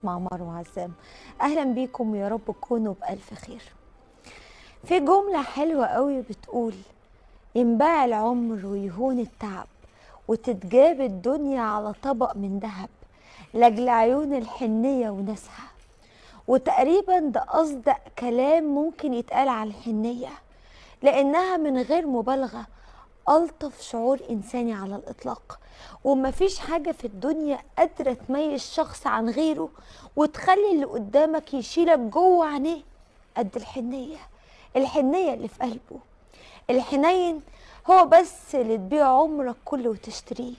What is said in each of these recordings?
مع مروة عزام. اهلا بيكم، يا رب تكونوا بألف خير. في جملة حلوة قوي بتقول: ينباع العمر ويهون التعب، وتتجاب الدنيا على طبق من ذهب لاجل عيون الحنية وناسها. وتقريبا ده أصدق كلام ممكن يتقال على الحنية، لأنها من غير مبالغة ألطف شعور إنساني على الإطلاق، ومفيش حاجة في الدنيا قادرة تميز شخص عن غيره وتخلي اللي قدامك يشيلك جوه عينيه قد الحنية. الحنية اللي في قلبه. الحنين هو بس اللي تبيع عمرك كله وتشتريه،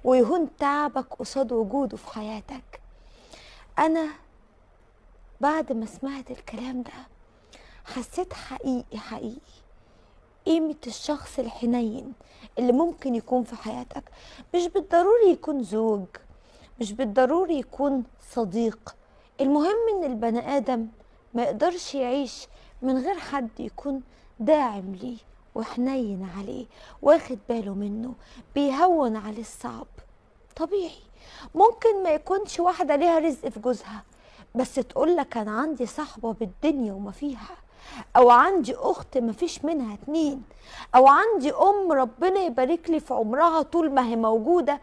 ويهون تعبك قصاد وجوده في حياتك. أنا بعد ما سمعت الكلام ده حسيت حقيقي حقيقي قيمة الشخص الحنين اللي ممكن يكون في حياتك. مش بالضروري يكون زوج، مش بالضروري يكون صديق، المهم ان البني آدم ما يقدرش يعيش من غير حد يكون داعم ليه وحنين عليه، واخد باله منه، بيهون عليه الصعب. طبيعي ممكن ما يكونش واحدة ليها رزق في جوزها، بس تقولك أنا عندي صاحبة بالدنيا وما فيها، أو عندي أخت ما فيش منها اتنين، أو عندي أم ربنا يبارك لي في عمرها طول ما هي موجودة،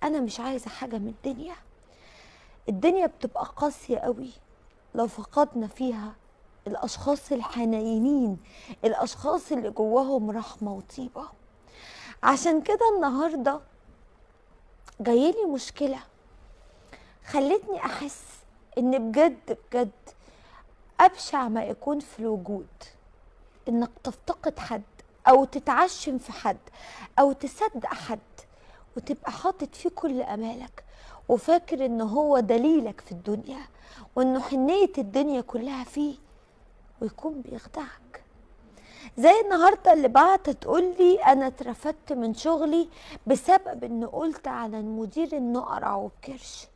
أنا مش عايزة حاجة من الدنيا. الدنيا بتبقى قاسية قوي لو فقدنا فيها الأشخاص الحنينين، الأشخاص اللي جواهم رحمة وطيبة. عشان كده النهاردة جايلي مشكلة خلتني أحس إن بجد بجد أبشع ما يكون في الوجود إنك تفتقد حد، أو تتعشم في حد، أو تصدق حد وتبقى حاطط فيه كل أمالك، وفاكر إن هو دليلك في الدنيا وإنه حنية الدنيا كلها فيه، ويكون بيخدعك. زي النهارده اللي بعت تقول لي أنا اترفدت من شغلي بسبب إن قلت على المدير إنه قرع وبكرش،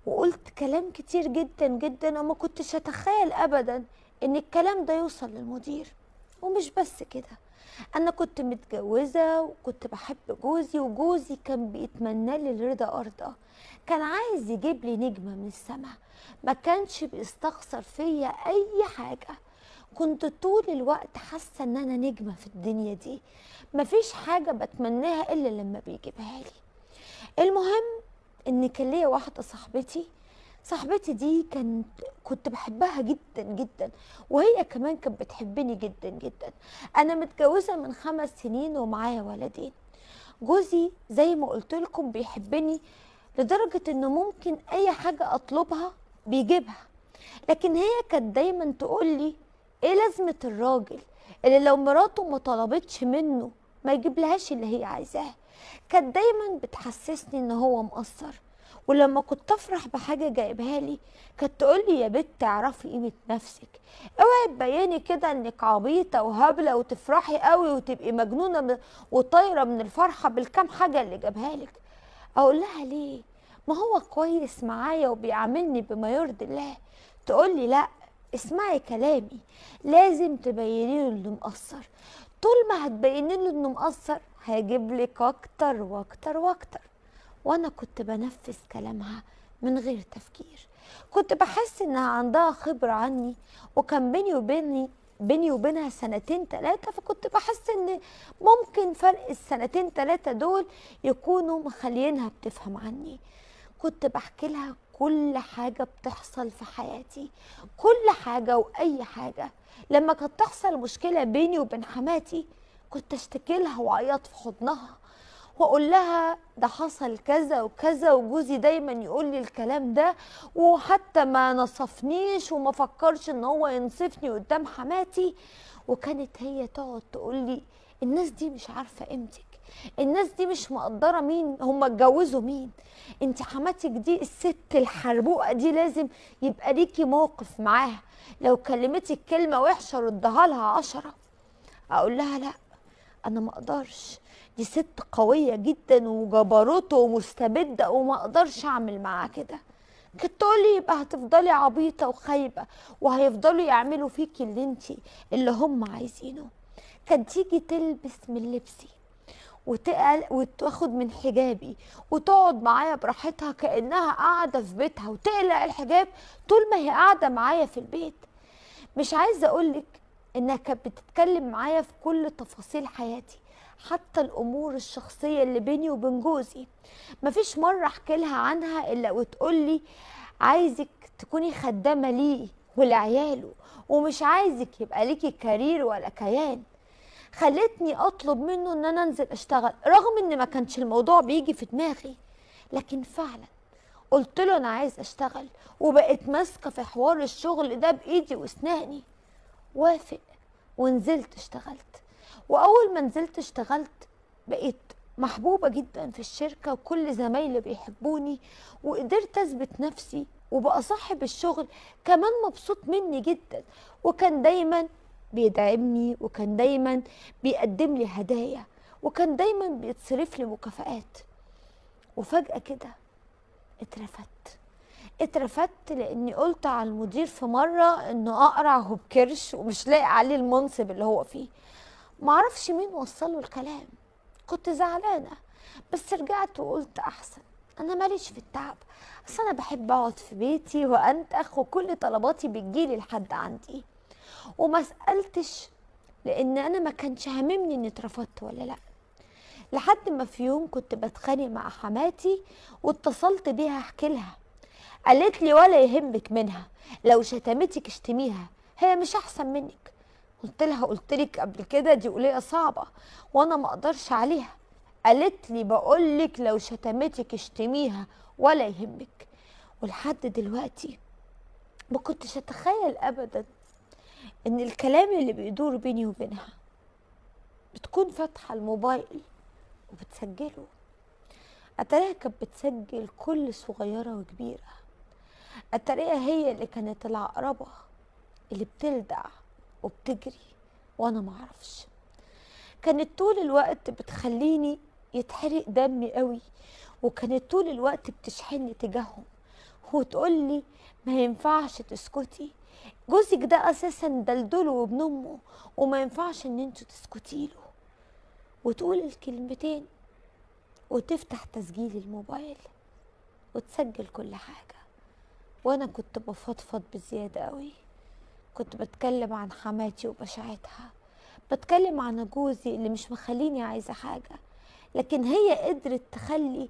وقلت كلام كتير جدا جدا وما كنتش اتخيل ابدا ان الكلام ده يوصل للمدير. ومش بس كده، انا كنت متجوزة وكنت بحب جوزي، وجوزي كان بيتمنى لي الرضا ارضى، كان عايز يجيب لي نجمه من السماء، ما كانش بيستخسر فيا اي حاجة. كنت طول الوقت حاسه ان انا نجمه في الدنيا دي، مفيش حاجة بتمناها الا لما بيجيبها لي. المهم ان كان ليا واحدة صاحبتي دي كنت بحبها جدا جدا، وهي كمان كانت بتحبني جدا جدا. انا متجوزة من 5 سنين ومعايا ولدين. جوزي زي ما قلت لكم بيحبني لدرجة انه ممكن اي حاجة اطلبها بيجيبها، لكن هي كانت دايما تقول لي ايه لازمه الراجل اللي لو مراته ما طلبتش منه ما يجيبلهاش اللي هي عايزاه. كانت دايما بتحسسني ان هو مقصر، ولما كنت افرح بحاجة جايبها لي كانت تقول لي يا بت اعرفي قيمة نفسك، اوعي تبيني كده انك عبيطه وهبله وتفرحي قوي وتبقي مجنونة وطايره من الفرحة بالكام حاجة اللي جابها لك. اقول لها ليه؟ ما هو كويس معايا وبيعاملني بما يرضي الله. تقول لي لا اسمعي كلامي، لازم تبيني له انه مقصر، طول ما هتبيني له انه مقصر هيجيب لك اكتر واكتر واكتر. وانا كنت بنفذ كلامها من غير تفكير، كنت بحس انها عندها خبرة عني، وكان بيني وبينها 2 3 سنين، فكنت بحس ان ممكن فرق 2 3 سنين دول يكونوا مخلينها بتفهم عني. كنت بحكي لها كل حاجة بتحصل في حياتي، كل حاجة وأي حاجة. لما كانت تحصل مشكلة بيني وبين حماتي كنت اشتكي لها وأعيط في حضنها واقول لها ده حصل كذا وكذا، وجوزي دايما يقول لي الكلام ده، وحتى ما نصفنيش وما فكرش ان هو ينصفني قدام حماتي. وكانت هي تقعد تقول لي الناس دي مش عارفه قيمتك، الناس دي مش مقدره مين هم اتجوزوا مين، انت حماتك دي الست الحربوقه دي لازم يبقى ليكي موقف معاها، لو كلمتك كلمة وحشة ردها لها 10. اقول لها لا انا ما اقدرش، دي ست قوية جدا وجبروته ومستبده وما اقدرش اعمل معاها كده. كانت تقولي يبقى هتفضلي عبيطه وخايبه وهيفضلوا يعملوا فيكي اللي انت اللي هم عايزينه. كانت تيجي تلبس من لبسي وتاخد من حجابي وتقعد معايا براحتها كأنها قاعدة في بيتها، وتقلع الحجاب طول ما هي قاعدة معايا في البيت. مش عايزة أقولك إنها كانت بتتكلم معايا في كل تفاصيل حياتي، حتى الأمور الشخصية اللي بيني وبين جوزي. مفيش مرة أحكي لها عنها إلا وتقولي عايزك تكوني خدامة ليه ولعياله، ومش عايزك يبقى ليكي كارير ولا كيان. خلتني اطلب منه ان انا انزل اشتغل، رغم ان ما كانش الموضوع بيجي في دماغي، لكن فعلا قلت له انا عايز اشتغل، وبقيت ماسكه في حوار الشغل ده بايدي واسناني. وافق ونزلت اشتغلت، واول ما نزلت اشتغلت بقيت محبوبه جدا في الشركة، وكل زمايلي بيحبوني، وقدرت اثبت نفسي، وبقى صاحب الشغل كمان مبسوط مني جدا، وكان دايما بيدعمني، وكان دايما بيقدم لي هدايا، وكان دايما بيتصرف لي مكافآت. وفجأة كده اترفدت لاني قلت على المدير في مرة انه اقرع وبكرش ومش لاقي عليه المنصب اللي هو فيه. معرفش مين وصله الكلام، كنت زعلانة، بس رجعت وقلت احسن، انا ماليش في التعب، اصل انا بحب اقعد في بيتي وانتخ، وكل طلباتي بتجيلي لحد عندي. وما سألتش لان انا ما كانش هاممني اني اترفضت ولا لا. لحد ما في يوم كنت بتخانق مع حماتي واتصلت بيها احكي لها، قالت لي ولا يهمك منها، لو شتمتك اشتميها، هي مش احسن منك. قلت لها قلت لك قبل كده دي قليه صعبة وانا ما اقدرش عليها. قالت لي بقول لك لو شتمتك اشتميها ولا يهمك. ولحد دلوقتي ما كنتش اتخيل ابدا ان الكلام اللي بيدور بيني وبينها بتكون فاتحة الموبايل وبتسجله. اتاريها كانت بتسجل كل صغيرة وكبيره. اتاريها هي اللي كانت العقربه اللي بتلدع وبتجري وانا معرفش. كانت طول الوقت بتخليني يتحرق دمي قوي، وكانت طول الوقت بتشحنني تجاههم وتقولي ما ينفعش تسكتي، جوزك ده اساسا دلدله وابن امه، وما ينفعش ان انتوا تسكتي له. وتقول الكلمتين وتفتح تسجيل الموبايل وتسجل كل حاجة. وانا كنت بفضفض بزيادة قوي، كنت بتكلم عن حماتي وبشاعتها، بتكلم عن جوزي اللي مش مخليني عايزه حاجة، لكن هي قدرت تخلي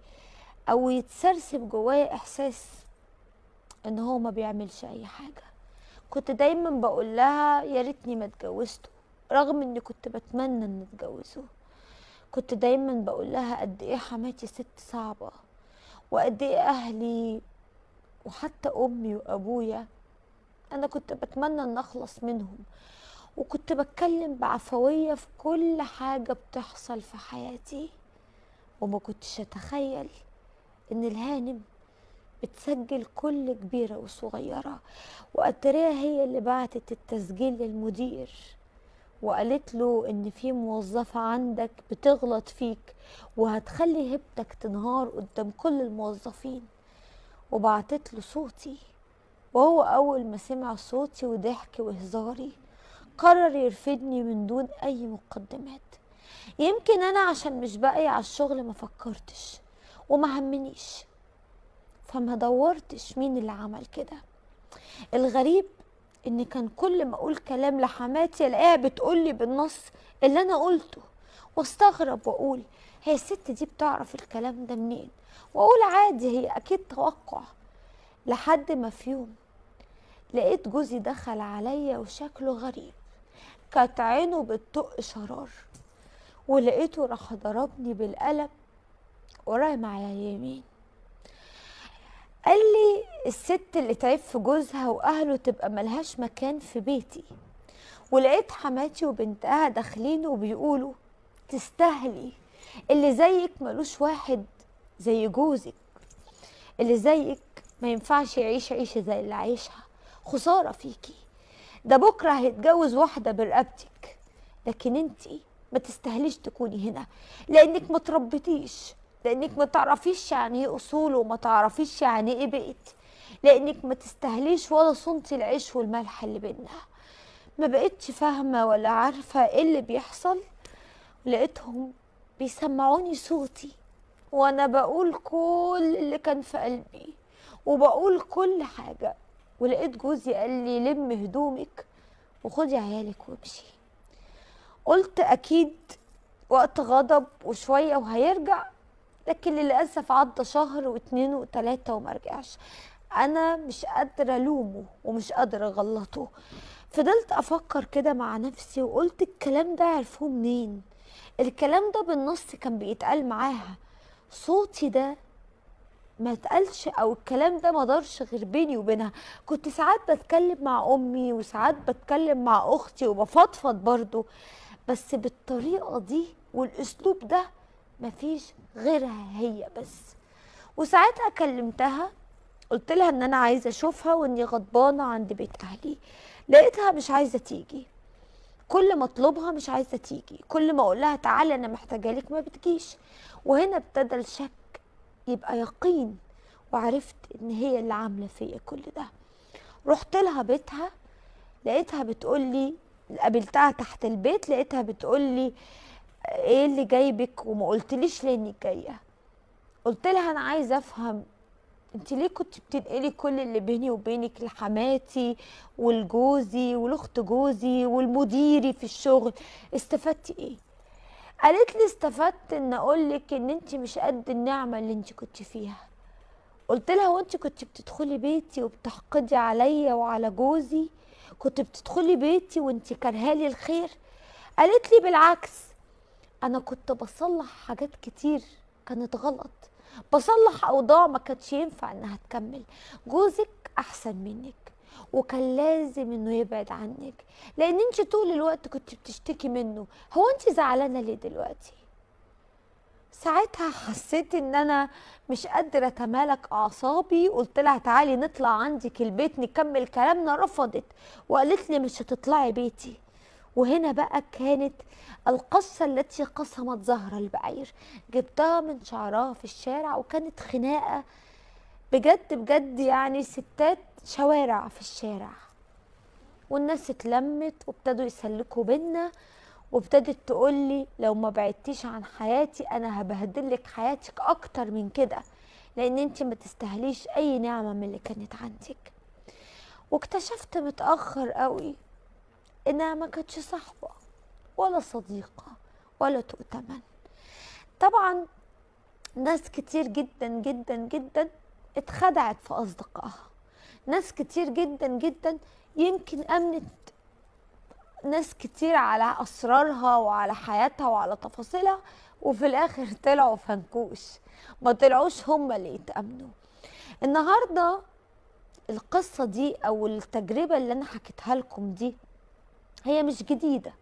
او يتسرسب جوايا احساس ان هو ما بيعملش اي حاجة. كنت دايما بقول لها يا ريتني ما اتجوزته، رغم اني كنت بتمنى ان اتجوزه. كنت دايما بقول لها قد ايه حماتي ست صعبة، وقد ايه اهلي وحتى امي وابويا انا كنت بتمنى ان اخلص منهم. وكنت بتكلم بعفويه في كل حاجة بتحصل في حياتي، وما كنتش اتخيل ان الهانم بتسجل كل كبيرة وصغيرة. وأتريها هي اللي بعتت التسجيل للمدير وقالت له ان في موظفة عندك بتغلط فيك وهتخلي هيبتك تنهار قدام كل الموظفين. وبعتت له صوتي، وهو اول ما سمع صوتي وضحك وهزاري قرر يرفدني من دون اي مقدمات. يمكن انا عشان مش باقية على الشغل ما فكرتش وما همنيش، فما دورتش مين اللي عمل كده. الغريب ان كان كل ما اقول كلام لحماتي الاقيها بتقولي بالنص اللي انا قلته، واستغرب واقول هي الست دي بتعرف الكلام ده منين، واقول عادي هي اكيد توقع. لحد ما في يوم لقيت جوزي دخل عليا وشكله غريب، كانت عينه بتطق شرار، ولقيته راح ضربني بالقلم ورمى على اليمين. قال لي الست اللي تعب في جوزها واهله تبقى ملهاش مكان في بيتي. ولقيت حماتي وبنتها داخلين وبيقولوا تستاهلي، اللي زيك ملوش واحد زي جوزك، اللي زيك ما ينفعش يعيش عيشه زي اللي عايشها، خسارة فيكي، ده بكره هيتجوز واحدة برقبتك، لكن انتي ما تستاهليش تكوني هنا لانك ما تربيتيش، لانك ما تعرفيش يعني ايه اصول وما تعرفيش يعني ايه بيت، لانك ما تستاهليش ولا صنتي العيش والملح اللي بينا. ما بقتش فاهمه ولا عارفه ايه اللي بيحصل. لقيتهم بيسمعوني صوتي وانا بقول كل اللي كان في قلبي وبقول كل حاجة. ولقيت جوزي قال لي لم هدومك وخدي عيالك وامشي. قلت اكيد وقت غضب وشوية وهيرجع، لكن للأسف عدى شهر واتنين وتلاتة وما رجعش. انا مش قادرة الومه ومش قادرة اغلطه. فضلت افكر كده مع نفسي وقلت الكلام ده عرفوه منين؟ الكلام ده بالنص كان بيتقال معاها، صوتي ده ما اتقالش او الكلام ده ما دارش غير بيني وبينها. كنت ساعات بتكلم مع امي وساعات بتكلم مع اختي وبفضفض برضو، بس بالطريقة دي والاسلوب ده مفيش غيرها هي بس. وساعتها كلمتها قلت لها ان انا عايزه اشوفها واني غضبانه عند بيت اهلي. لقيتها مش عايزه تيجي، كل ما اطلبها مش عايزه تيجي، كل ما اقول لها تعالي انا محتاجه لك ما بتجيش. وهنا ابتدى الشك يبقى يقين، وعرفت ان هي اللي عامله فيا كل ده. رحت لها بيتها لقيتها بتقول لي، قابلتها تحت البيت لقيتها بتقول لي ايه اللي جايبك وما قلتليش ليه انك جاية. قلت لها انا عايزه افهم انت ليه كنت بتنقلي كل اللي بيني وبينك لحماتي ولجوزي ولاخت جوزي والمديري في الشغل، استفدتي ايه؟ قالت لي استفدت ان اقولك ان انت مش قد النعمة اللي انت كنت فيها. قلت لها وانت كنت بتدخلي بيتي وبتحقدي عليا وعلى جوزي، كنت بتدخلي بيتي وانت كرهالي الخير؟ قالت لي بالعكس، انا كنت بصلح حاجات كتير كانت غلط، بصلح اوضاع ما كانتش ينفع انها تكمل. جوزك احسن منك وكان لازم انه يبعد عنك، لان انت طول الوقت كنت بتشتكي منه. هو انت زعلانة ليه دلوقتي؟ ساعتها حسيت ان انا مش قادرة اتمالك اعصابي. قلت لها تعالي نطلع عندك البيت نكمل كلامنا، رفضت وقالت لي مش هتطلعي بيتي. وهنا بقى كانت القصة التي قصمت ظهر البعير. جبتها من شعرها في الشارع، وكانت خناقة بجد بجد، يعني ستات شوارع في الشارع، والناس اتلمت وابتدوا يسلكوا بينا، وابتدت تقولي لو ما بعدتيش عن حياتي انا هبهدلك حياتك اكتر من كده، لان انت ما تستاهليش اي نعمة من اللي كانت عندك. واكتشفت متأخر قوي انها ما كانتش صاحبة ولا صديقة ولا تؤتمن. طبعا ناس كتير جدا جدا جدا اتخدعت في اصدقائها، ناس كتير جدا جدا يمكن امنت ناس كتير على اسرارها وعلى حياتها وعلى تفاصيلها، وفي الاخر طلعوا فنكوش، ما طلعوش هم اللي يتامنوا. النهارده القصة دي او التجربة اللي انا حكيتها لكم دي هي مش جديدة،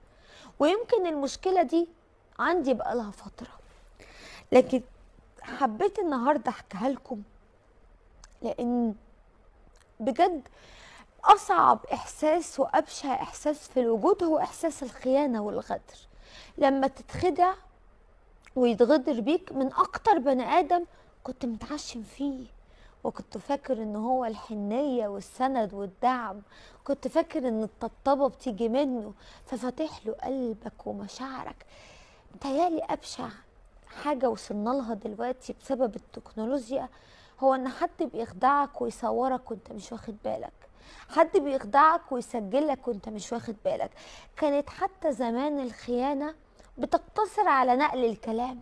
ويمكن المشكلة دي عندي بقالها فترة، لكن حبيت النهارده احكيها لكم لان بجد اصعب احساس وابشع احساس في الوجود هو احساس الخيانة والغدر. لما تتخدع ويتغدر بيك من اكتر بني ادم كنت متعشم فيه، وكنت فاكر ان هو الحنيه والسند والدعم، كنت فاكر ان الطبطبه بتيجي منه، ففتح له قلبك ومشاعرك. متهيألي ابشع حاجة وصلنا لها دلوقتي بسبب التكنولوجيا هو ان حد بيخدعك ويصورك وانت مش واخد بالك، حد بيخدعك ويسجلك وانت مش واخد بالك. كانت حتى زمان الخيانة بتقتصر على نقل الكلام،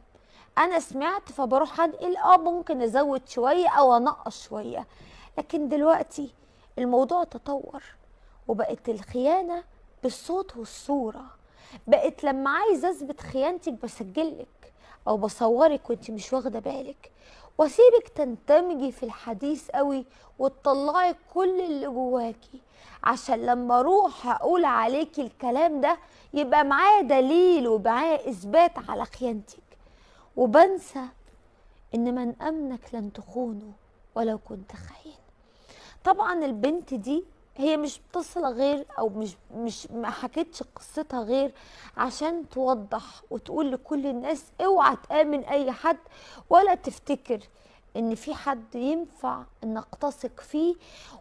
انا سمعت فبروح انقل، ممكن ازود شوية او انقص شوية، لكن دلوقتي الموضوع تطور وبقت الخيانة بالصوت والصورة. بقت لما عايز اثبت خيانتك بسجلك او بصورك وانت مش واخده بالك، واسيبك تندمجي في الحديث قوي وتطلعي كل اللي جواكي، عشان لما اروح اقول عليكي الكلام ده يبقى معايا دليل ومعايا اثبات على خيانتك. وبنسى ان من امنك لن تخونه ولو كنت خاين. طبعا البنت دي هي مش بتصل غير او مش ما حكتش قصتها غير عشان توضح وتقول لكل الناس اوعى تآمن اي حد، ولا تفتكر ان في حد ينفع انك تثق فيه،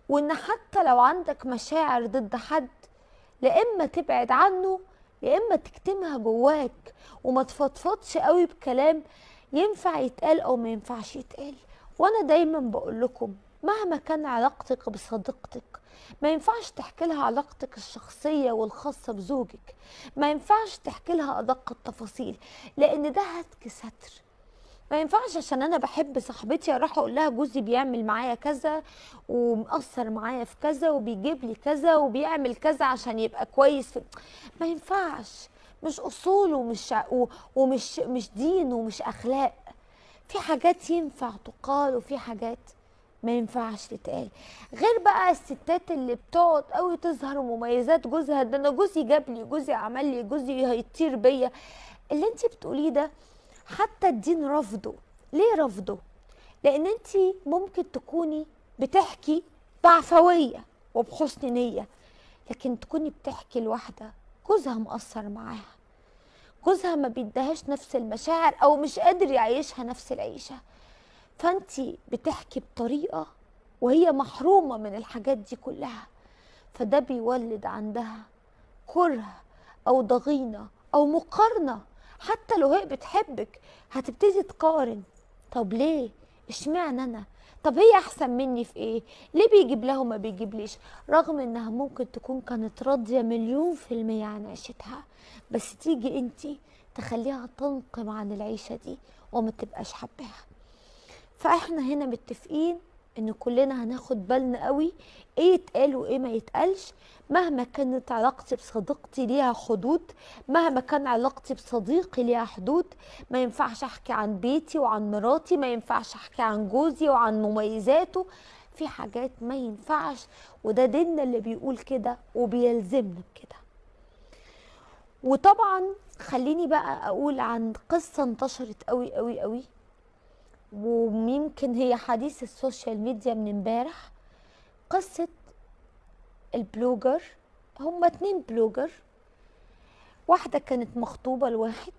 وان حتى لو عندك مشاعر ضد حد لا اما تبعد عنه يا اما تكتمها جواك وما تفضفضش قوي بكلام ينفع يتقال او ما ينفعش يتقال. وانا دايما بقول لكم مهما كان علاقتك بصديقتك ما ينفعش تحكي لها علاقتك الشخصية والخاصة بزوجك، ما ينفعش تحكي لها أدق التفاصيل، لأن ده هتك ستر. ما ينفعش عشان أنا بحب صاحبتي أروح أقول لها جوزي بيعمل معايا كذا ومقصر معايا في كذا وبيجيب لي كذا وبيعمل كذا عشان يبقى كويس. ما ينفعش، مش أصول ومش مش دين ومش أخلاق. في حاجات ينفع تقال وفي حاجات ما ينفعش تتقال. غير بقى الستات اللي بتقعد قوي تظهر مميزات جوزها، ده انا جوزي جاب لي، جوزي عمل لي، جوزي هيطير بيا. اللي انت بتقوليه ده حتى الدين رفضه. ليه رفضه؟ لان انت ممكن تكوني بتحكي بعفويه وبحسن نيه، لكن تكوني بتحكي لواحدة جوزها مقصر معاها، جوزها ما بيديهاش نفس المشاعر او مش قادر يعيشها نفس العيشة، فانتي بتحكي بطريقة وهي محرومة من الحاجات دي كلها، فده بيولد عندها كره او ضغينه او مقارنة. حتى لو هي بتحبك هتبتدي تقارن، طب ليه؟ اشمعنى انا؟ طب هي احسن مني في ايه؟ ليه بيجيب لها وما بيجيبليش؟ رغم انها ممكن تكون كانت راضية 1,000,000% عن عيشتها، بس تيجي انتي تخليها تنقم عن العيشة دي وما تبقاش حباها. فاحنا هنا متفقين ان كلنا هناخد بالنا قوي ايه يتقال وايه ما يتقالش. مهما كانت علاقتي بصديقتي ليها حدود، مهما كان علاقتي بصديقي ليها حدود. ما ينفعش احكي عن بيتي وعن مراتي، ما ينفعش احكي عن جوزي وعن مميزاته. في حاجات ما ينفعش، وده ديننا اللي بيقول كده وبيلزمنا بكده. وطبعا خليني بقى اقول عن قصة انتشرت قوي قوي قوي، ويمكن هي حديث ال social media من امبارح، قصة ال blogger. هما 2 blogger، واحدة كانت مخطوبة لواحد،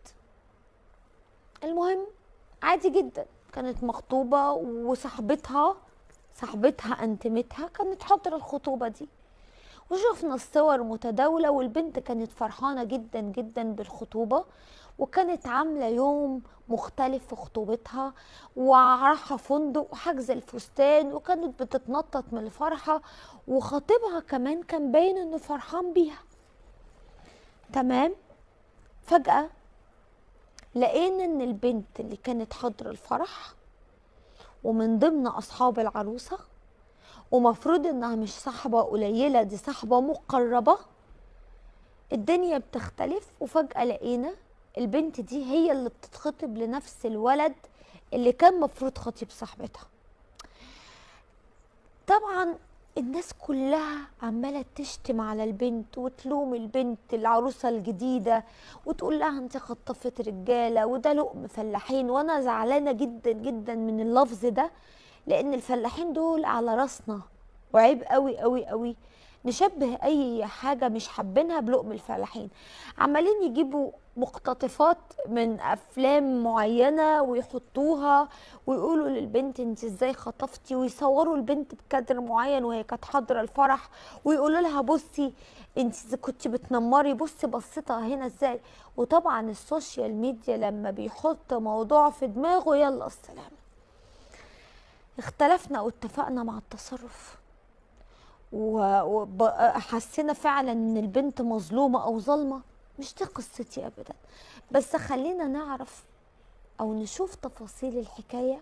المهم عادي جدا كانت مخطوبة، وصاحبتها صاحبتها انتمتها كانت حاضرة الخطوبة دي، وشفنا الصور متداولة، والبنت كانت فرحانة جدا جدا بالخطوبة، وكانت عاملة يوم مختلف في خطوبتها، وراحة فندق وحجز الفستان، وكانت بتتنطط من الفرحة، وخطيبها كمان كان باين انه فرحان بيها. تمام. فجأة لقينا ان البنت اللي كانت حاضرة الفرح ومن ضمن اصحاب العروسة، ومفروض انها مش صاحبة قليلة، دي صاحبة مقربة، الدنيا بتختلف. وفجأة لقينا البنت دي هي اللي بتتخطب لنفس الولد اللي كان مفروض خطيب صاحبتها. طبعا الناس كلها عمالة تشتم على البنت وتلوم البنت العروسة الجديدة وتقول لها انت خطفت رجالة وده لقم فلاحين. وانا زعلانة جدا جدا من اللفظ ده، لان الفلاحين دول على راسنا، وعيب قوي قوي قوي نشبه اي حاجة مش حابينها بلقم الفلاحين. عمالين يجيبوا مقتطفات من افلام معينة ويحطوها ويقولوا للبنت انت ازاي خطفتي، ويصوروا البنت بكادر معين وهي كانت حاضره الفرح، ويقولوا لها بصي انت كنت بتنمري، بصي بصيتها هنا ازاي. وطبعا ال social media لما بيحط موضوع في دماغه يلا السلام. اختلفنا واتفقنا مع التصرف، وحسينا فعلا ان البنت مظلومة او ظالمه. مش دي قصتي ابدا، بس خلينا نعرف او نشوف تفاصيل الحكاية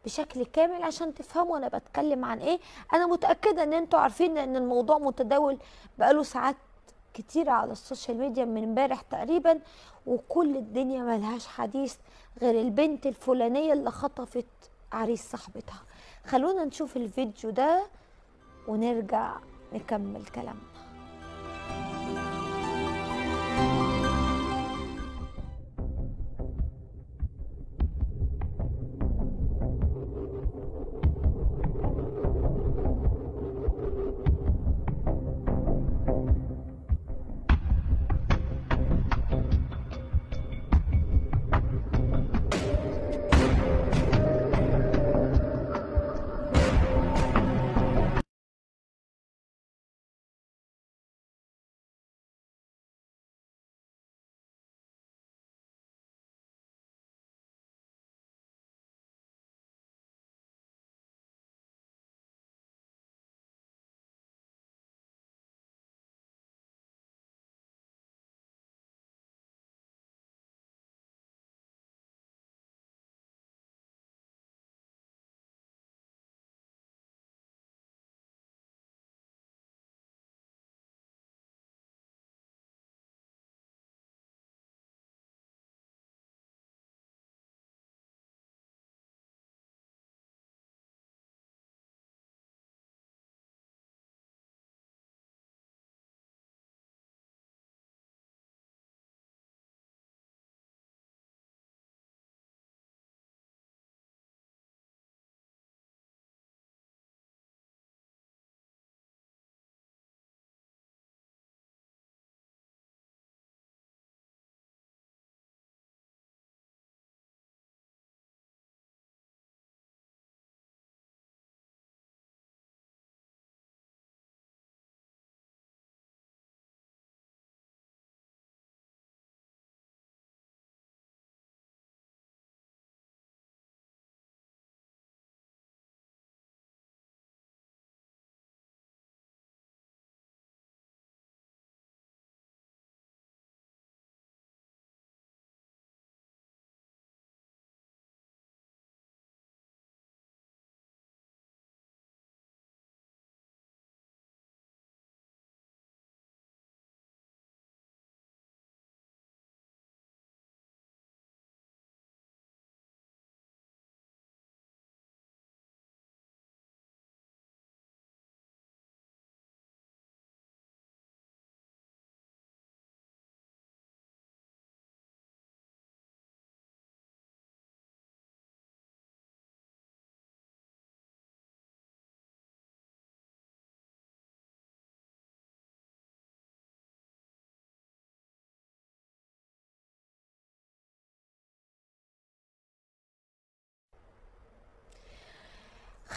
بشكل كامل عشان تفهموا انا بتكلم عن ايه. انا متاكدة ان انتوا عارفين ان الموضوع متداول بقاله ساعات كتير على ال social media من امبارح تقريبا، وكل الدنيا ملهاش حديث غير البنت الفلانية اللي خطفت عريس صاحبتها. خلونا نشوف الفيديو ده ونرجع نكمل كلامنا.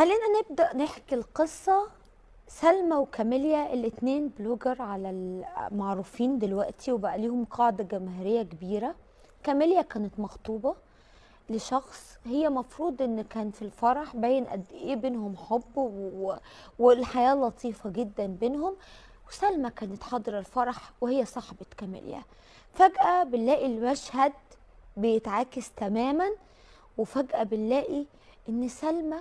خلينا نبدأ نحكي القصة. سلمى وكاميليا الاتنين blogger على معروفين دلوقتي وبقى ليهم قاعدة جماهيرية كبيرة. كاميليا كانت مخطوبة لشخص، هي مفروض ان كان في الفرح باين قد ايه بينهم حب والحياة لطيفة جدا بينهم، وسلمى كانت حاضرة الفرح وهي صاحبة كاميليا. فجأة بنلاقي المشهد بيتعاكس تماما، وفجأة بنلاقي ان سلمى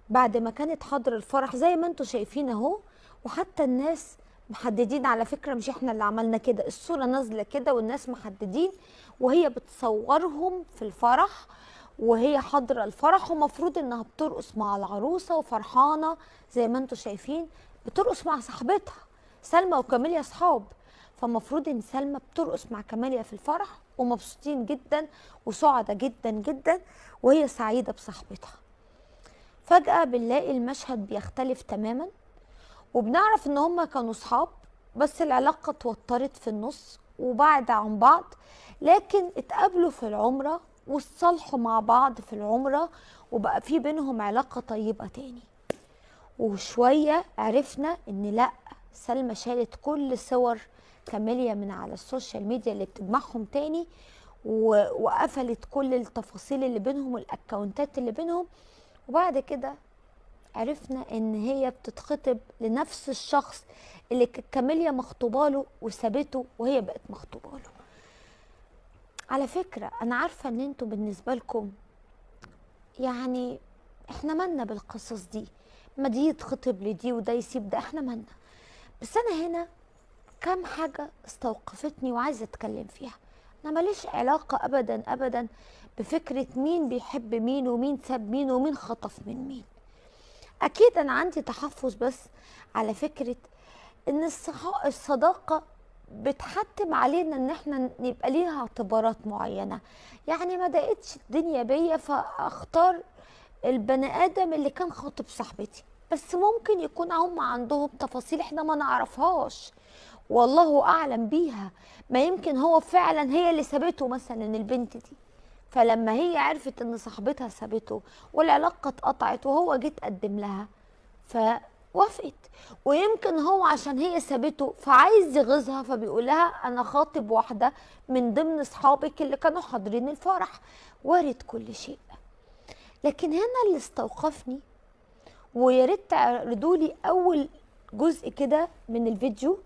بعد ما كانت حاضرة الفرح زي ما انتم شايفين اهو، وحتى الناس محددين، على فكرة مش احنا اللي عملنا كده، الصورة نازلة كده والناس محددين، وهي بتصورهم في الفرح وهي حاضرة الفرح، ومفروض انها بترقص مع العروسة وفرحانة زي ما انتم شايفين، بترقص مع صاحبتها. سلمى وكاميليا اصحاب، فمفروض ان سلمى بترقص مع كاميليا في الفرح ومبسوطين جدا وسعدة جدا جدا وهي سعيدة بصاحبتها. فجأة بنلاقي المشهد بيختلف تماما، وبنعرف ان هما كانوا صحاب بس العلاقة اتوترت في النص وبعد عن بعض، لكن اتقابلوا في العمرة واتصالحوا مع بعض في العمرة وبقى في بينهم علاقة طيبة تاني. وشوية عرفنا ان لا، سلمى شالت كل صور كاميليا من على ال social media اللي بتجمعهم تاني، وقفلت كل التفاصيل اللي بينهم والاكونتات اللي بينهم. وبعد كده عرفنا ان هي بتتخطب لنفس الشخص اللي كاميليا مخطوبه له وسابته وهي بقت مخطوبه له. على فكرة انا عارفه ان انتوا بالنسبة لكم يعني احنا مالنا بالقصص دي، ما دي يتخطب لدي وده يسيب ده، احنا مالنا. بس انا هنا كام حاجة استوقفتني وعايزه اتكلم فيها. انا ماليش علاقة ابدا ابدا بفكره مين بيحب مين ومين ساب مين ومين خطف من مين. اكيد انا عندي تحفظ بس على فكرة ان الصداقة بتحتم علينا ان احنا نبقى ليها اعتبارات معينة. يعني ما ضاقتش الدنيا بيا فاختار البني ادم اللي كان خاطب صاحبتي، بس ممكن يكون هم عندهم تفاصيل احنا ما نعرفهاش والله اعلم بيها. ما يمكن هو فعلا هي اللي سابته مثلا البنت دي، فلما هي عرفت ان صاحبتها سابته والعلاقة اتقطعت وهو جه اتقدم لها فوافقت، ويمكن هو عشان هي سابته فعايز يغيظها فبيقول لها انا خاطب واحدة من ضمن اصحابك اللي كانوا حاضرين الفرح. وارد كل شيء. لكن هنا اللي استوقفني، ويا ريت تعرضوا لي اول جزء كده من الفيديو،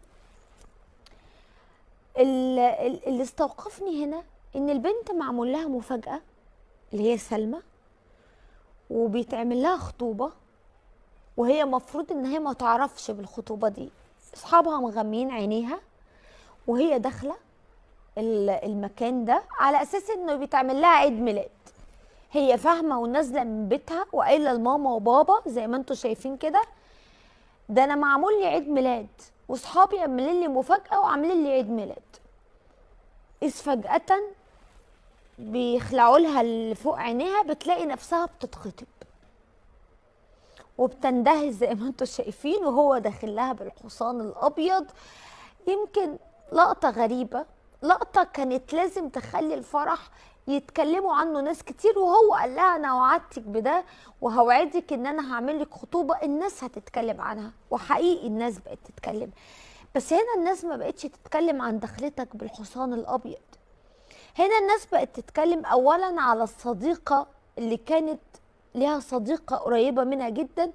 اللي استوقفني هنا ان البنت معمول لها مفاجأة اللي هي سلمى، وبيتعمل لها خطوبة وهي مفروض ان هي ما تعرفش بالخطوبة دي، اصحابها مغميين عينيها وهي داخلة المكان ده على اساس انه بيتعمل لها عيد ميلاد. هي فاهمة ونازلة من بيتها وقايلة لماما وبابا زي ما انتوا شايفين كده، ده انا معمول لي عيد ميلاد واصحابي عاملين لي مفاجأة وعاملين لي عيد ميلاد. إذ فجأة بيخلعوا لها اللي فوق عينيها، بتلاقي نفسها بتتخطب وبتندهش زي ما انتوا شايفين وهو داخل لها بالحصان الابيض. يمكن لقطة غريبة، لقطة كانت لازم تخلي الفرح يتكلموا عنه ناس كتير، وهو قال لها انا وعدتك بده وهوعدك ان انا هعمل لك خطوبة الناس هتتكلم عنها، وحقيقي الناس بقت تتكلم. بس هنا الناس ما بقتش تتكلم عن دخلتك بالحصان الابيض، هنا الناس بقت تتكلم اولا على الصديقة اللي كانت ليها صديقة قريبة منها جدا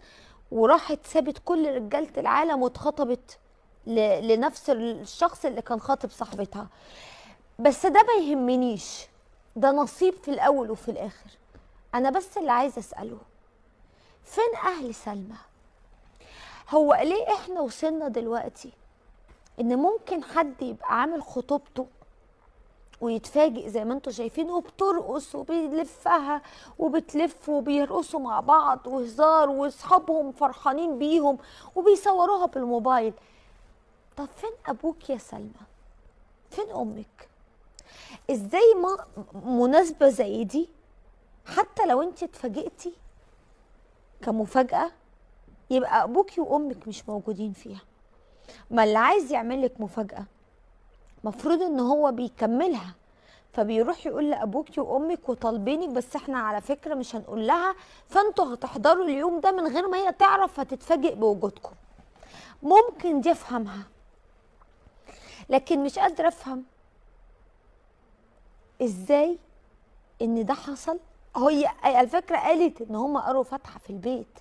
وراحت سابت كل رجالة العالم واتخطبت لنفس الشخص اللي كان خاطب صاحبتها. بس ده ما يهمنيش، ده نصيب في الاول وفي الاخر. انا بس اللي عايزه اساله، فين اهل سلمى؟ هو ليه احنا وصلنا دلوقتي ان ممكن حد يبقى عامل خطوبته ويتفاجئ زي ما انتم شايفين وبترقص وبيلفها وبتلف وبيرقصوا مع بعض وهزار واصحابهم فرحانين بيهم وبيصوروها بالموبايل؟ طب فين ابوك يا سلمى؟ فين امك؟ ازاي ما مناسبة زي دي حتى لو انت اتفاجئتي كمفاجأة يبقى ابوكي وامك مش موجودين فيها؟ ما اللي عايز يعمل لك مفاجأة مفروض ان هو بيكملها، فبيروح يقول لابوكي وامك وطالبينك، بس احنا على فكرة مش هنقول لها، فانتوا هتحضروا اليوم ده من غير ما هي تعرف، هتتفاجئ بوجودكم. ممكن دي افهمها، لكن مش قادرة افهم ازاي ان ده حصل. هي الفكرة قالت ان هم قروا فاتحة في البيت،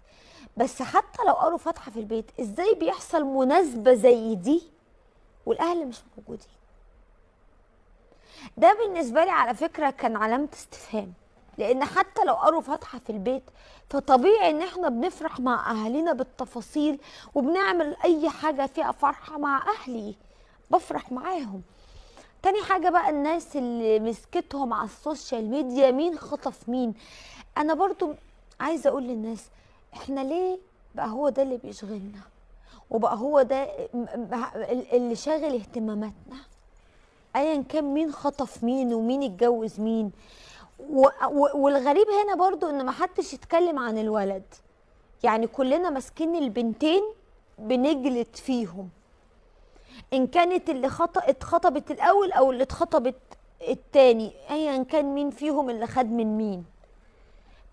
بس حتى لو قروا فاتحة في البيت ازاي بيحصل مناسبة زي دي والاهل مش موجودين؟ ده بالنسبة لي على فكرة كان علامة استفهام، لان حتى لو قروا فاتحة في البيت فطبيعي ان احنا بنفرح مع اهالينا بالتفاصيل، وبنعمل اي حاجة فيها فرحه مع اهلي، بفرح معاهم. تاني حاجة بقى الناس اللي مسكتهم على ال social media، مين خطف مين. انا برضو عايزه اقول للناس، احنا ليه بقى هو ده اللي بيشغلنا، وبقى هو ده اللي شاغل اهتماماتنا؟ ايا كان مين خطف مين ومين اتجوز مين. والغريب هنا برضو ان محدش يتكلم عن الولد، يعني كلنا ماسكين البنتين بنجلد فيهم، ان كانت اللي اتخطبت الاول او اللي اتخطبت التاني، ايا كان مين فيهم اللي خد من مين.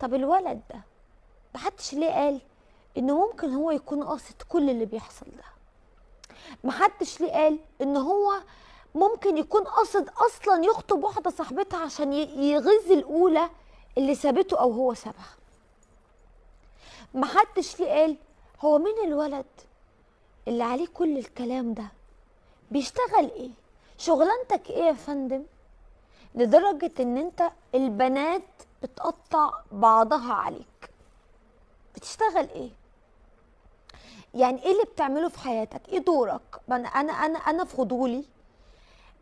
طب الولد ده محدش ليه قال انه ممكن هو يكون قاصد كل اللي بيحصل ده؟ محدش ليه قال ان هو ممكن يكون قاصد اصلا يخطب واحدة صاحبتها عشان يغز الاولى اللي سابته او هو سابها؟ محدش ليه قال هو مين الولد اللي عليه كل الكلام ده؟ بيشتغل ايه؟ شغلانتك ايه يا فندم؟ لدرجة ان انت البنات بتقطع بعضها عليك. بتشتغل ايه؟ يعني ايه اللي بتعمله في حياتك؟ ايه دورك؟ انا انا انا فضولي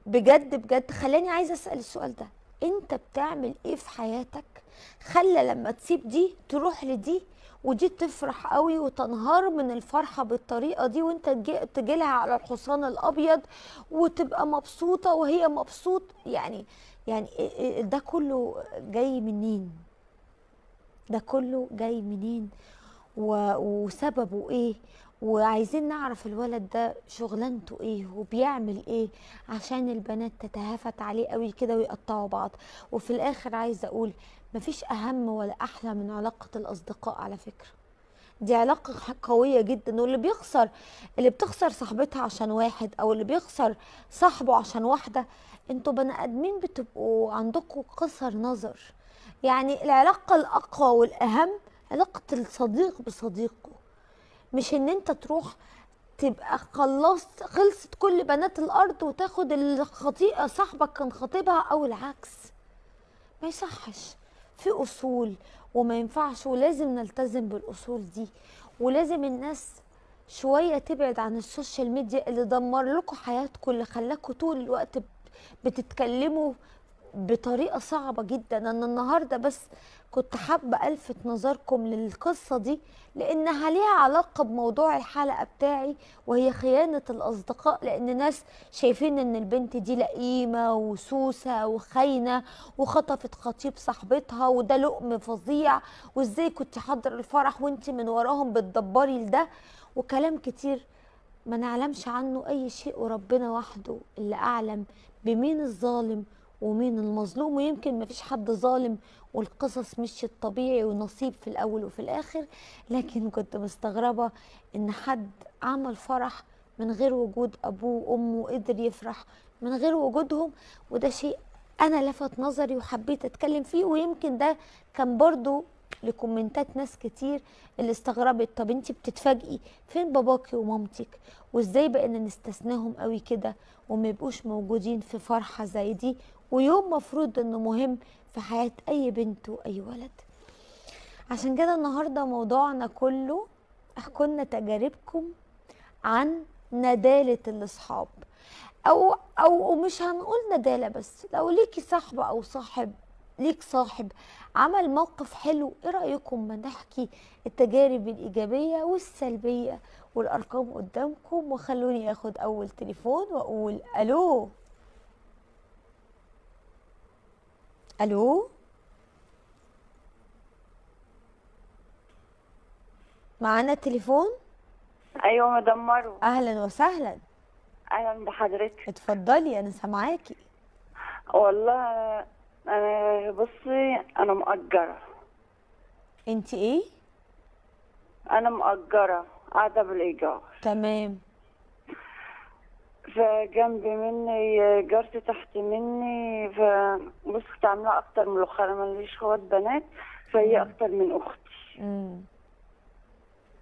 بجد بجد خلاني عايزه اسال السؤال ده، انت بتعمل ايه في حياتك خلى لما تسيب دي تروح لدي، ودي تفرح قوي وتنهار من الفرحة بالطريقة دي، وانت تجيلها على الحصان الابيض وتبقى مبسوطة وهي مبسوط؟ يعني ده كله جاي منين؟ ده كله جاي منين وسببه ايه؟ وعايزين نعرف الولد ده شغلانته ايه وبيعمل ايه عشان البنات تتهافت عليه قوي كده ويقطعوا بعض. وفي الاخر عايزه اقول مفيش اهم ولا احلى من علاقة الاصدقاء على فكرة، دي علاقة قوية جدا. واللي بيخسر، اللي بتخسر صاحبتها عشان واحد، او اللي بيخسر صاحبه عشان واحدة، انتوا بني ادمين بتبقوا عندكم قصر نظر. يعني العلاقة الاقوى والاهم علاقة الصديق بصديقه، مش ان انت تروح تبقى خلصت كل بنات الارض وتاخد الخطيئة صاحبك كان خطيبها او العكس. ما يصحش، في اصول وما ينفعش، ولازم نلتزم بالاصول دي، ولازم الناس شوية تبعد عن ال social media اللي دمر لكم حياتكم، اللي خلاكم طول الوقت بتتكلموا بطريقة صعبة جدا. انا النهارده بس كنت حابة الفت نظركم للقصة دي لانها ليها علاقة بموضوع الحلقة بتاعي، وهي خيانة الاصدقاء. لان ناس شايفين ان البنت دي لئيمه وسوسه وخاينه وخطفت خطيب صاحبتها، وده لقم فظيع، وازاي كنت حاضره الفرح وانت من وراهم بتدبري لده، وكلام كتير ما نعلمش عنه اي شيء، وربنا وحده اللي اعلم بمين الظالم ومين المظلوم. ويمكن مفيش حد ظالم والقصص مشيت طبيعي ونصيب في الأول وفي الآخر، لكن كنت مستغربة إن حد عمل فرح من غير وجود أبوه وأمه وقدر يفرح من غير وجودهم، وده شيء أنا لفت نظري وحبيت أتكلم فيه. ويمكن ده كان برضو لكومنتات ناس كتير اللي استغربت، طب انتي بتتفاجئي فين باباكي ومامتك، وازاي بقينا نستثناهم قوي كده وما يبقوش موجودين في فرحة زي دي، ويوم مفروض انه مهم في حياة اي بنت واي ولد. عشان كده النهاردة موضوعنا كله احكوا لنا تجاربكم عن ندالة الاصحاب، او مش هنقول ندالة، بس لو ليكي صاحبة او صاحب، ليك صاحب عمل موقف حلو، ايه رأيكم ما نحكي التجارب الإيجابية والسلبية؟ والأرقام قدامكم، وخلوني اخد أول تليفون وأقول ألو. ألو، معانا تليفون؟ أيوة مدام مروة. أهلا وسهلا. أهلا بحضرتك. اتفضلي أنا سامعاكي. والله انا بصي، انا مأجرة. انت ايه؟ انا مأجرة، قاعدة بالإيجار. تمام. فجنب مني جارتي تحت مني، فبص كنت عاملة أكتر من الأخرى، أنا ماليش خوات بنات، فهي أكتر من أختي.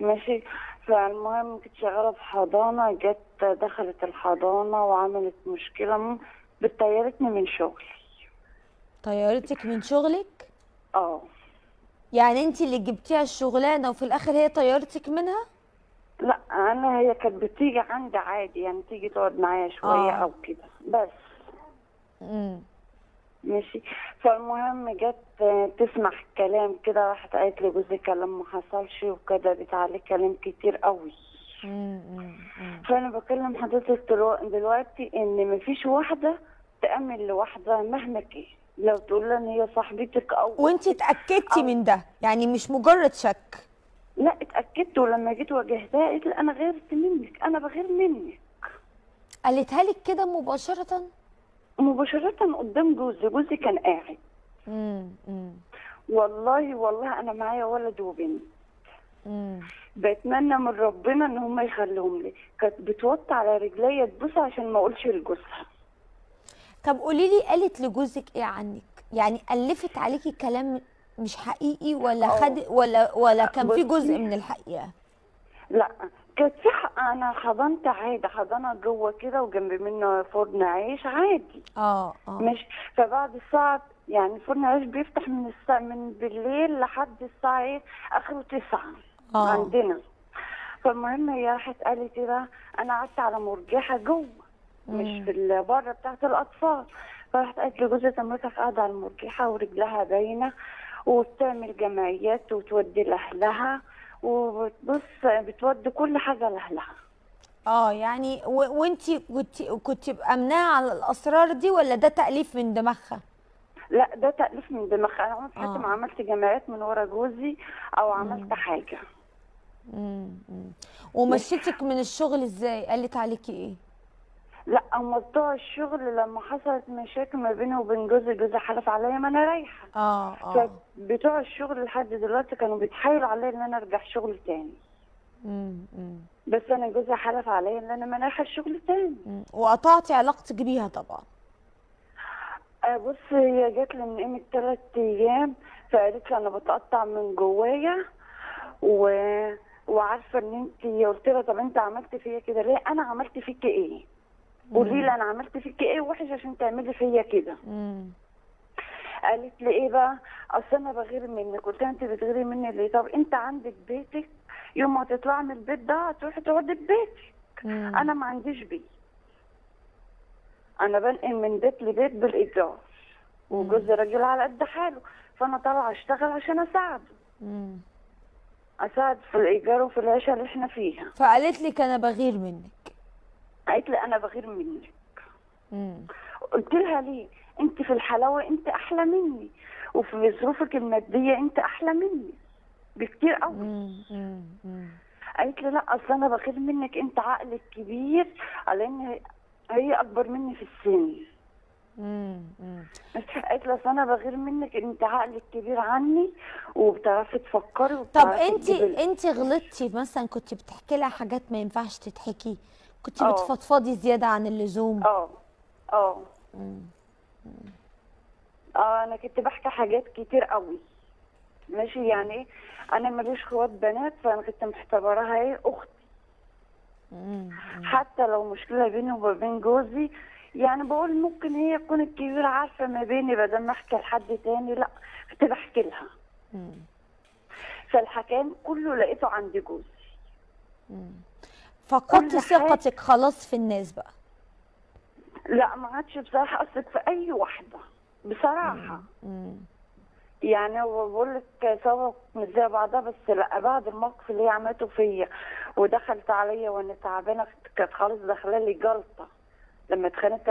ماشي. فالمهم كنت شغالة في حضانة، جت دخلت الحضانة وعملت مشكلة، بتطيرتني من شغلي. طيرتك من شغلك؟ اه. يعني انت اللي جبتيها الشغلانة وفي الآخر هي طيرتك منها؟ لا، انا هي كانت بتيجي عندي عادي، يعني تيجي تقعد معايا شوية او كده بس. ماشي. فالمهم جت تسمع الكلام كده، راحت قالت لجوزي كلام ما حصلش وكدبت عليه كلام كتير قوي. فانا بكلم حضرتك دلوقتي ان مفيش واحدة تأمن لواحدة مهما كان، لو تقول لها ان هي صاحبتك او وانت اتاكدتي من ده، يعني مش مجرد شك؟ لا اتأكدت، ولما جيت واجهتها قالت لي انا غيرت منك، انا بغير منك. قالتها لك كده مباشرة؟ مباشرة قدام جوزي، جوزي كان قاعد. والله والله انا معايا ولد وبنت. بتمنى من ربنا ان هم يخليهم لي. كانت بتوطي على رجليا تبوس عشان ما اقولش لجوزها. طب قولي لي، قالت لجوزك ايه عنك؟ يعني ألفت عليكي كلام مش حقيقي ولا خد ولا كان في جزء من الحقيقة؟ لا كانت في انا حضنت عادي، حضانة جوه كده وجنب منه فرن عيش عادي. ماشي. فبعد الساعة، يعني فرن عيش بيفتح من الساعة من بالليل لحد الساعة ايه، اخره 9 عندنا. فالمهم هي راحت قالت ايه بقى، انا قعدت على مرجحه جوه مش في البرة بتاعت الاطفال. فراحت قالت لجوزي مراتك قاعدة على المرجحة ورجلها باينة وبتعمل جمعيات وتودي لاهلها، وبتبص بتودي كل حاجة لاهلها. يعني وانتي كنت بأمناها على الاسرار دي ولا ده تأليف من دماغها؟ لا ده تأليف من دماغها. انا عمري في حياتي ما عملت جمعيات من ورا جوزي او عملت حاجة. ومشيتك من الشغل ازاي؟ قالت عليكي ايه؟ لا هما بتوع الشغل لما حصلت مشاكل ما بيني وبين جوزي، جوزي حلف عليا ما انا رايحة. فبتوع الشغل لحد دلوقتي كانوا بيتحايلوا عليا ان انا ارجع شغل تاني. بس انا جوزي حلف عليا ان انا ما رايحة الشغل تاني. وقطعتي علاقتك بيها طبعا؟ بص، هي جت لي من قيمة 3 ايام، فقالت لي انا بتقطع من جوايا وعارفه ان انت. قلت لها طب انت عملت فيا كده ليه؟ انا عملت فيكي ايه؟ قولي لي انا عملت فيكي ايه وحش عشان تعملي فيا كده؟ قالت لي ايه بقى؟ اصل انا بغير منك. قلت لها انت بتغيري مني ليه؟ طب انت عندك بيتك، يوم ما تطلعي من البيت ده هتروحي تقعدي في بيتك. انا ما عنديش بيت، انا بنقل من بيت لبيت بالايجار، وجوزي راجل على قد حاله، فانا طالعه اشتغل عشان اساعده. اساعد في الايجار وفي العيشة اللي احنا فيها. فقالت لك انا بغير منك؟ قالت لي انا بغير منك. قلت لها ليه؟ انت في الحلاوة انت احلى مني، وفي ظروفك المادية انت احلى مني بكتير قوي. قالت لي لا اصل انا بغير منك، انت عقلك كبير، على ان هي اكبر مني في السن. قالت لي اصل انا بغير منك، انت عقلك كبير عني وبتعرفي تفكري وبتعرفي. طب انت غلطتي مثلا، كنت بتحكي لها حاجات ما ينفعش تتحكي؟ كنت بتفضفضي زيادة عن اللزوم؟ انا كنت بحكي حاجات كتير قوي. ماشي. يعني ايه، انا ماليش خوات بنات، فانا كنت معتبراها ايه، اختي. حتى لو مشكلة بيني وما بين جوزي، يعني بقول ممكن هي تكون الكبيرة عارفه ما بيني، بدل ما احكي لحد تاني، لا كنت بحكي لها. فالحكام كله لقيته عند جوزي. فقدتي ثقتك خلاص في الناس بقى؟ لا ما عادش بصراحة اثق في اي واحدة بصراحة. يعني هو بقول لك سوا مش زي بعضها، بس لا بعد الموقف اللي هي عملته فيا ودخلت عليا وانا تعبانة، كانت خلاص داخله لي جلطة لما اتخانقت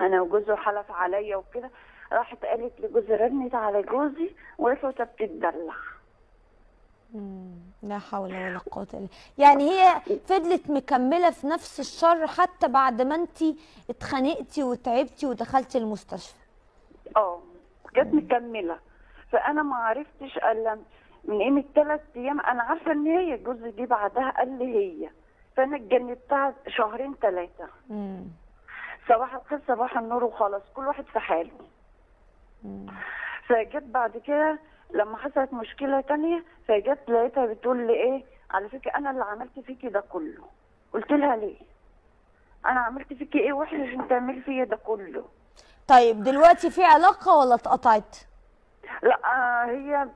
انا وجوزي وحلف عليا وكده. راحت قالت لجوزي، رنت على جوزي وقالت له انت بتتدلع. لا حول ولا قوة إلا. يعني هي فضلت مكملة في نفس الشر حتى بعد ما انت اتخانقتي وتعبتي ودخلتي المستشفى. كانت مكملة. فأنا ما عرفتش إلا من قيمة 3 أيام، أنا عارفة إن هي جوزي جه بعدها قال لي هي، فأنا اتجنبتها 2 3 شهور. صباح الخير صباح النور وخلاص، كل واحد في حاله. فجت بعد كده لما حصلت مشكلة تانية، فجت لقيتها بتقول لي ايه، على فكرة انا اللي عملت فيكي ده كله. قلت لها ليه؟ انا عملت فيكي ايه وحش عشان تعملي فيا ده كله؟ طيب دلوقتي في علاقة ولا اتقطعت؟ لا،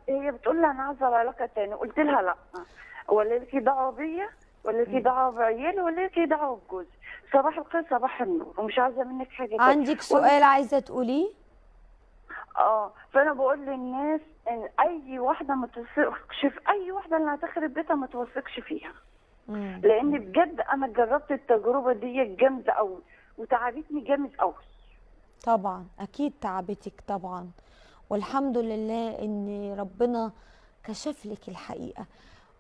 هي بتقول لي انا عايزة علاقة تاني. قلت لها لا، ولا لكي دعوة بيا ولا لكي دعوة بعيالي ولا لكي دعوة بجوزي. صباح الخير صباح النور، ومش عايزة منك حاجة تاني. عندك سؤال عايزة تقوليه؟ فانا بقول للناس ان اي واحدة ما تثقش في اي واحدة، اللي هتخرب بيتها ما توثقش فيها. لان بجد انا جربت التجربة دي جامدة قوي وتعبتني جامد قوي. طبعا اكيد تعبتك طبعا، والحمد لله ان ربنا كشف لك الحقيقة.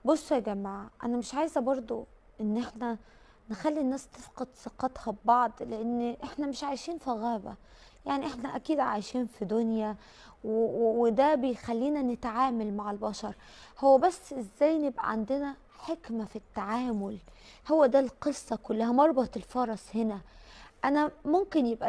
بصوا يا جماعة، انا مش عايزه برضو ان احنا نخلي الناس تفقد ثقتها ببعض، لان احنا مش عايشين في غابه، يعني احنا اكيد عايشين في دنيا، وده بيخلينا نتعامل مع البشر. هو بس ازاي نبقى عندنا حكمة في التعامل، هو ده القصة كلها. مربط الفرس هنا. انا ممكن يبقى